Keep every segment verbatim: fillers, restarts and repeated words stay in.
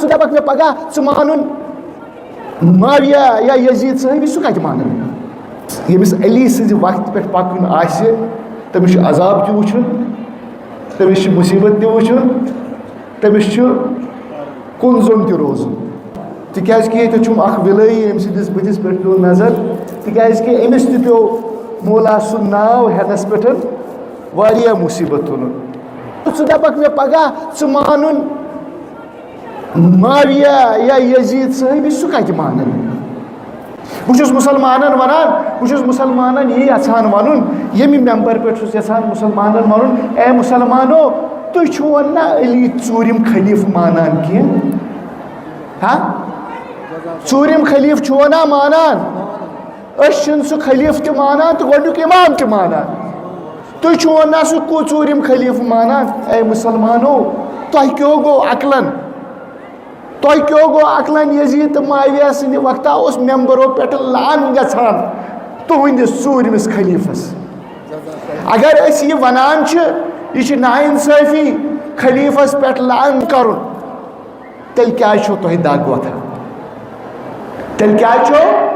ژٕ دَپَکھ مےٚ پَگاہ ژٕ مانُن معاویہ یا یزید صٲحبی، سُہ کَتہِ مانَن؟ ییٚمِس علی سٕنٛزِ وَتہِ پٮ۪ٹھ پَکُن آسہِ، تٔمِس چھُ عذاب تہِ وٕچھُن، تٔمِس چھُ مُصیٖبت تہِ وٕچھُن، تٔمِس چھُ کُن زوٚن تہِ روزُن۔ تِکیٛازِ کہِ ییٚتٮ۪تھ چھُم اَکھ وِلٲیی، أمۍ سٕنٛدِس بٕتھِس پٮ۪ٹھ پیوٚو نظر۔ تِکیٛازِ کہِ أمِس تہِ پیوٚو مولا سُنٛد ناو ہٮ۪نَس پٮ۪ٹھ واریاہ مُصیٖبت تُلُن۔ ژٕ دَپَکھ مےٚ پَگاہ ژٕ مانُن معاویہ یا یزید صٲحبی، سُہ کَتہِ مانَن؟ بہٕ چھُس مُسلمانَن وَنان، بہٕ چھُس مُسلمانَن یی یَژھان وَنُن، ییٚمہِ مٮ۪مبَر پٮ۪ٹھ چھُس یَژھان مُسلمانَن وَنُن، اے مُسلمانو، تُہۍ چھُوا نہ علی ژوٗرِم خلیٖفہٕ مانان کینٛہہ؟ ہا؟ ژوٗرِم خلیٖفہٕ چھُوا نہ مانان؟ أسۍ چھِنہٕ سُہ خلیٖفہٕ تہِ مانان تہٕ گۄڈٕنیُک اِمام تہِ مانان۔ تُہۍ چھِوا نہ سُہ کو-، ژوٗرِم خلیٖفہٕ مانان؟ اے مُسلمانو، تۄہہِ کیٛاہ گوٚو عقلن؟ تۄہہِ کیٛاہ گوٚو عقلن؟ یزید تہٕ معاویہ سٕنٛدِ وقتہ اوس مٮ۪مبرو پٮ۪ٹھ لعن گژھان تُہٕنٛدِس ژوٗرمِس خلیٖفس۔ اگر أسۍ یہِ ونان چھِ، یہِ چھِ ناانصٲفی خلیٖفس پٮ۪ٹھ لعن کرُن، تیٚلہِ کیٛازِ چھو تۄہہِ دگ وۄتھان؟ تیٚلہِ کیٛازِ چھو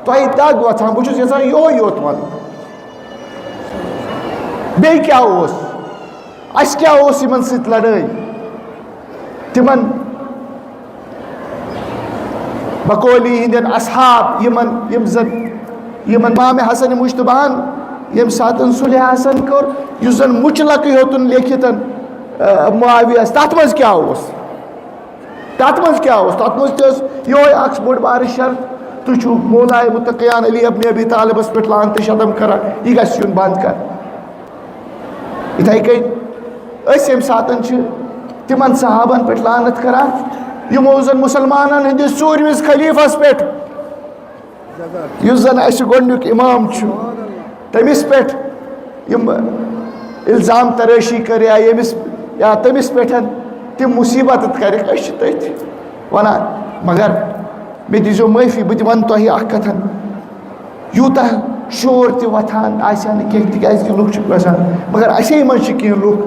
تۄہہِ دگ وۄتھان؟ بہٕ چھُس یژھان یِہوٚے یوت وَنُن۔ بیٚیہِ کیٛاہ اوس؟ اَسہِ کیٛاہ اوس یِمن سۭتۍ لڑٲے؟ تِمن بکولی ہٕنٛدٮ۪ن اصحاب، یِمن، یِم زن، یِمن امام حسن مجتبیٰ ہن ییٚمہِ ساتہٕ صلح حسن کوٚر، یُس زن مُچہِ لکہٕ ہیوٚتُن لیکھِتھ، آ، معاویس، تتھ منٛز کیٛاہ اوس؟ تَتھ منٛز کیٛاہ اوس؟ تَتھ منٛز تہِ ٲس یِہوٚے اَکھ بٔڑ بارٕ شرط، تُہۍ چھِو مولائے متقیان علی ابن ابی طالبس پٮ۪ٹھ لعنت ستم کران، یہِ گژھِ یُن بنٛد کرنہٕ۔ یِتھَے کٔنۍ أسۍ ییٚمہِ ساتَن چھِ تِمن صحابن پٮ۪ٹھ لعنت کران، یِمو زن مُسلمانن ہٕنٛدِس ژوٗرمِس خلیٖفس پٮ۪ٹھ، یُس زن اسہِ گۄڈنیُک امام چھُ، تٔمِس پٮ۪ٹھ یِم الزام ترٲشی کٔر یا ییٚمِس، یا تٔمِس پٮ۪ٹھ تِم مُصیٖبت کٔرِکھ، أسۍ چھِ تٔتھۍ ونان۔ مگر مےٚ دیٖزیو معٲفی، بہٕ تہِ ونہٕ تۄہہِ اکھ کتھ، یوٗتاہ شور تہِ وۄتھان آسہِ ہا نہٕ کینٛہہ، تِکیازِ کہِ لُکھ چھِ گژھان، مگر اسے منٛز چھِ کینٛہہ لُکھ،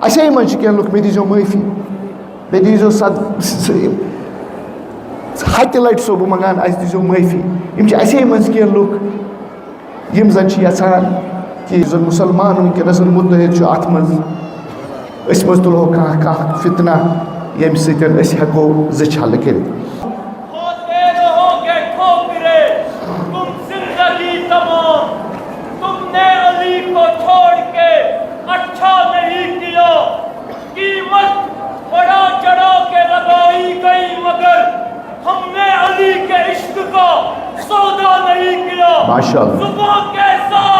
اسے منٛز چھِ کینٛہہ لُکھ، مےٚ دیٖزیو معٲفی، مےٚ دیٖزیو صد-، ہتہِ لٹہِ چھُسو بہٕ منٛگان، اسہِ دیٖزیو معٲفی۔ یِم چھِ اسے منٛز کینٛہہ لُکھ، یِم زن چھِ یژھان کہِ یُس زن مُسلمان وٕنکیٚنس متحد چھُ اتھ منٛز، أسۍ منٛز تُلہو کانٛہہ، کانٛہہ فتنہ، ییٚمہِ سۭتۍ أسۍ ہٮ۪کو زٕ چھلہٕ کٔرِتھ۔ ہوتے رہو گے ٹھوکرے، تم زندگی تمام، تم نے علی کو چھوڑ کے اچھا نہیں کیا۔ قیمت بڑا چڑھا کے لگائی گئی، مگر ہم نے علی کے عشق کا سودا نہیں کیا۔ ماشاءاللہ۔ زباں کے ساتھ